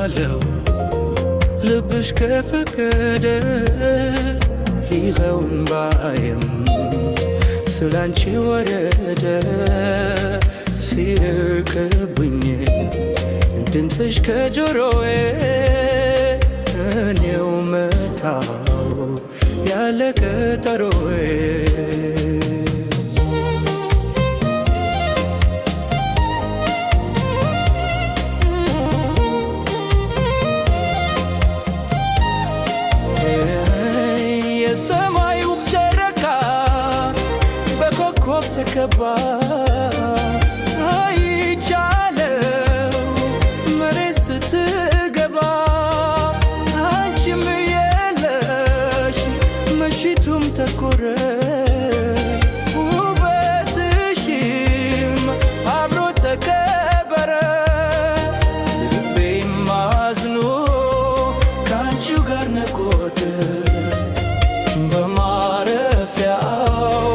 መጥቻለሁ ልብሽ ከፈቀደ ይኸው እምባዬም ስላንቺ ወረደ ሲርቅብኝ ድምፅሽ ከጆሮዬ እኔው መጣሁ ያለ ቀጠሮዬ። የሰማዩ ጨረቃ በኮከብ ተከባ አይቻለው መሬት ስትገባ አንቺም የለሽ ምሽቱም ተኮረ ውበትሽም አብሮ ተከበረ ልቤም አዝኖ ከአንቺው ጋር ነጎደ በማረፊያው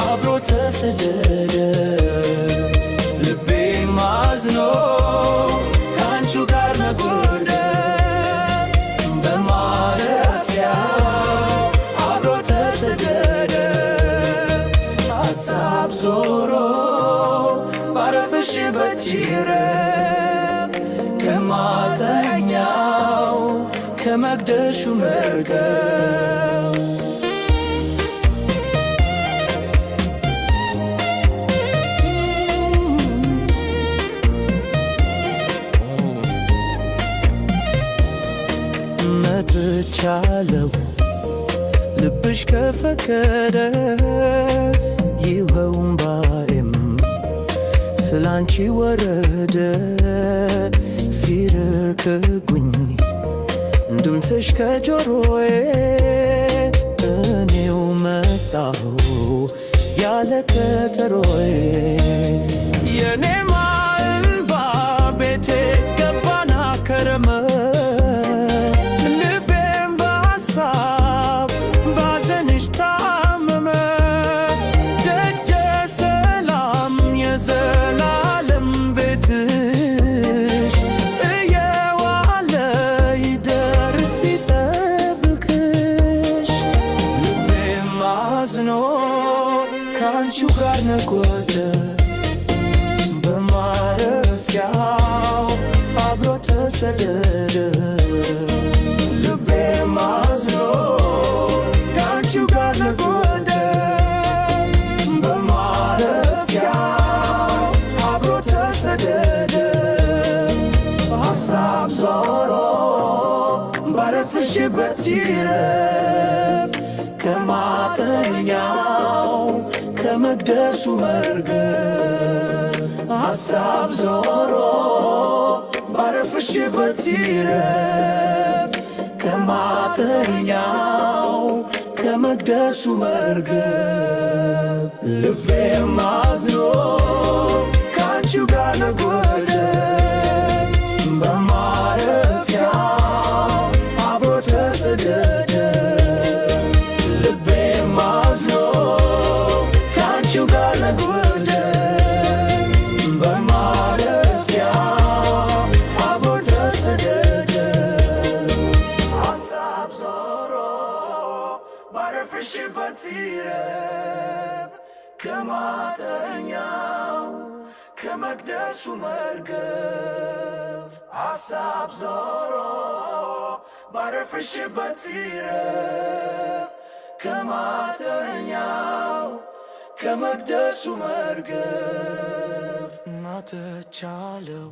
አብሮ ተሰደደ ልቤም አዝኖ ከአንቺው ጋር ነጎደ በማረፊያው አብሮ ተሰደደ ሀሳብ ዞሮ ባረፈሽበት ይረፍ ከማተኛው ከመቅደሹ መርገም። መጥቻለሁ ልብሽ ከፈቀደ ይኸው እምባዬም ስላንቺ ወረደ ሲርቅብኝ ድምፅሽ ከጆሮዬ እኔው መጣሁ ያለ ቀጠሮዬ። የኔማ እምባ ቤቴ ገባና ከረመ ልቤም በሀሳብ ባዘንሽ ታመመ ደጀ ሰላም የዘላለም ቤትሽ እየዋለ ይደር ሲጠብቅሽ ልቤም አዝኖ ከአንቺው ጋር ነጎደ በማረፊያው አብሮ ተሰደደ ልቤም አዝኖ ከአንቺው ጋር ነጎደ በማረፊያው አብሮ ተሰደደ ሀሳብ ዞሮ ባረፍሽበት ይረፍ ከማተኛው ከመቅደሱ መርገም ሀሳብ ዞሮ ባረፍሽበት ይረፍ ከማተኛው ከመቅደሱ መርገም ልቤም አዝኖ ከአንቺው ጋር ነጎደ በማረፊያው አብሮ ተሰደደ ልቤም አዝኖ ከአንቺው ጋር ነጎደ በማረፊያው አብሮ ተሰደደ ሀሳብ ዞሮ ባረፍሽበት ይረፍ ከማተኛው ከመቅደሱ መርገፍ ሀሳብ ዞሮ ባረፍሽበት ይረፍ ከማተኛው ከመቅደሱ መርገፍ። መጥቻለሁ